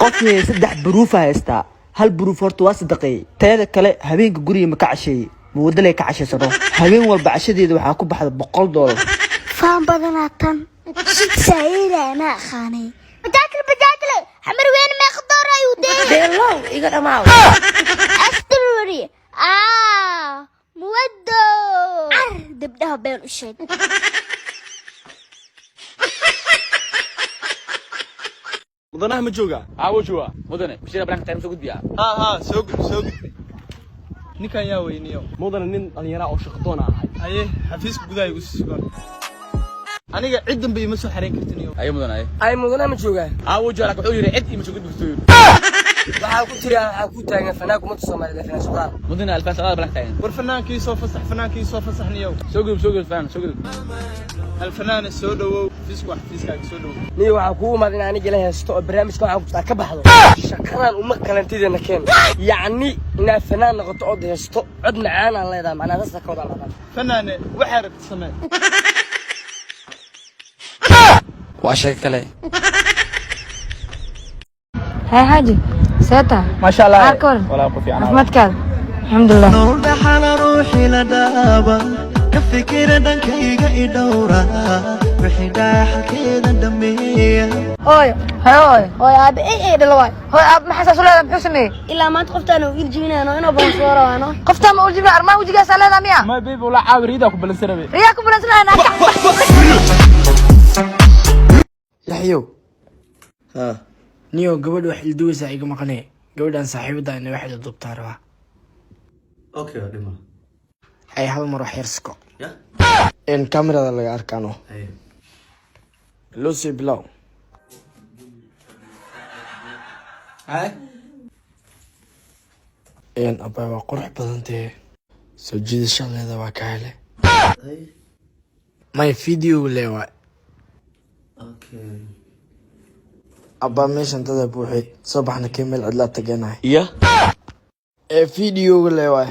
Qofkii saddex proof haystaa, hal proof horta waa sadaqeeyey. Teeda kale, habeenka guriga ma ka casheeyey? Ma wadalay ka cashaysano? Habeen walba cashadeeda waxaa ku baxda $100. Faan badanaa tan shid saayiila ma aqaanay. Bajaajle, bajaajle, Xamar Weyne meeqa door ayuu deeyay? Beelow iga dhamaaw. Astururi aa muwado car dabdhaha been u sheeg. Mudanaha ma joogaa? Haa, wuu joogaa mudane. Bishira banaanka taagan, soo gudbiyaa. Haa haa, soo gudbi, soo gudbi. Ninkan yaa weyniyo? Mudane, nin dhallinyara oo shaqadoon ahay. Haye, xafiiska gudaha igu sii sugan. Aniga cid dambe ima soo xareyn kartin iyo. Ayo mudane, ayo. Ay, mudane ma joogaa? Haa, wuu joogaa, laakiin wuxuu yidhi cid ima soo gudbi karto yidhi. Waxaa ku jira, waxaa ku taagan fanaanka ummadda Soomaaliyeed, fanaan Socdaal. Mudane, alfaan Socdaal banaanka taagan. War fanaankii soo fasax, fanaankii soo fasax niyow. Soo gudub, soo gudub fanaan, soo gudub. Alfanaana, soo dhawow. Xafiisku waa xafiiskaaga, soo dhawow. Niyo, waxaa kuu imaad in aniga la haysto oo barnaamijka waxaa ku jirtaa ka baxdo shaqadan uma kalantideena keen, yacni inaad fanaan noqoto ood haysto cod macaan aan leedahay, macnaa saasa ka wada ladaa. Fanaane, waxaa rabta samee. Waa sheeko kale. Hay xaaji, see tahay? Maasha Allah. Maxaa ka waran? Walaa ku fiican. Caafimaadkaada? Alxamdulilah. Nolol dhaxala ruuxii la dhaaba, ka fikira dhankayga i dhowra, wixii dhaaxalkeeda dhameeya. Hooyo, hayo hooyo, hooyo, aabe ey ey dhalo waay. Hooyo, aabe maxaa saas u leedahay? Muxuu sameeyey? Ilaa maanta qoftaan uu iljibinaano inuu balan soo rawaano. Qoftaa ma uljibna armaan wejigaasaa leedahay miya? Ma baby, wala caawi, riida ku balansan rabe. Riyaa ku balansanaya naagta. Yaxyow niyo, gabadha wax ilduwaysaa iga maqanee. Gabadhan saaxiibada ina waxay dubtaa rabaa. Okay, waa dhima. Ay, hal mar wax yarsko. Ya. In kamerada laga arkaano. Haye. Loo sii bilow. Abay, waa qurux badantee, soo jiidashadeeda waa ka hele. Haye. My video le waay. Okay. Abaa, meeshan dada buuxi, soo baxna kee, meel cidlaa taganahay. Ya. Ee videoga le waay.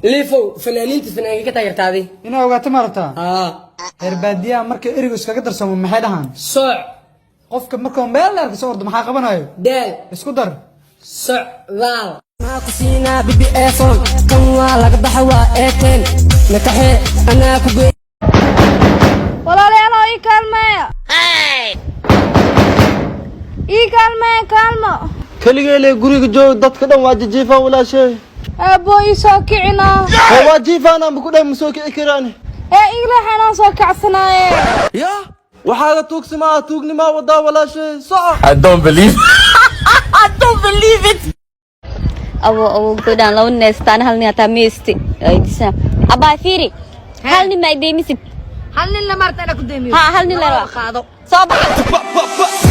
Liifow, fanaaniinta fanaanka ka taageertaaday? Inaa ogaato ma rabtaa? Haa. Reer baadiyaha markay erigu iskaga darsamo maxay dhahaan? Soc. Qofka markuu meel dheer kasoo ordo maxaa qabanayo? Daal. Isku dar. Socdaal maa ku siinaa bibi eefon kan waa laga baxa, waa eeteen nakaxee anaa ku ge. Walaalayaal, ii kaalmeeya, ii kaalmeeya, kaalmo. Keligeele guriga joog, dadka dhan waa jijiifaan, walaashe. Aabbo, ii soo kicina. Oo waa jiifaan aanba ku dhahay, ma soo kici karaan. Ee igleexanaan soo kacsanaaye. Ya, waxaaga tuugsimaa, tuugnimaa wadaa, walaashe, soco. I don't believe. Abo abo, gabadhaan laba neestaan, hal nin hataa meesti aydisa. Abaa, fiiri, hal nin ma ideemisid? Hal nin la maarta anaa ku deemiyo. Ha, hal nin la qaado. Soo baxa.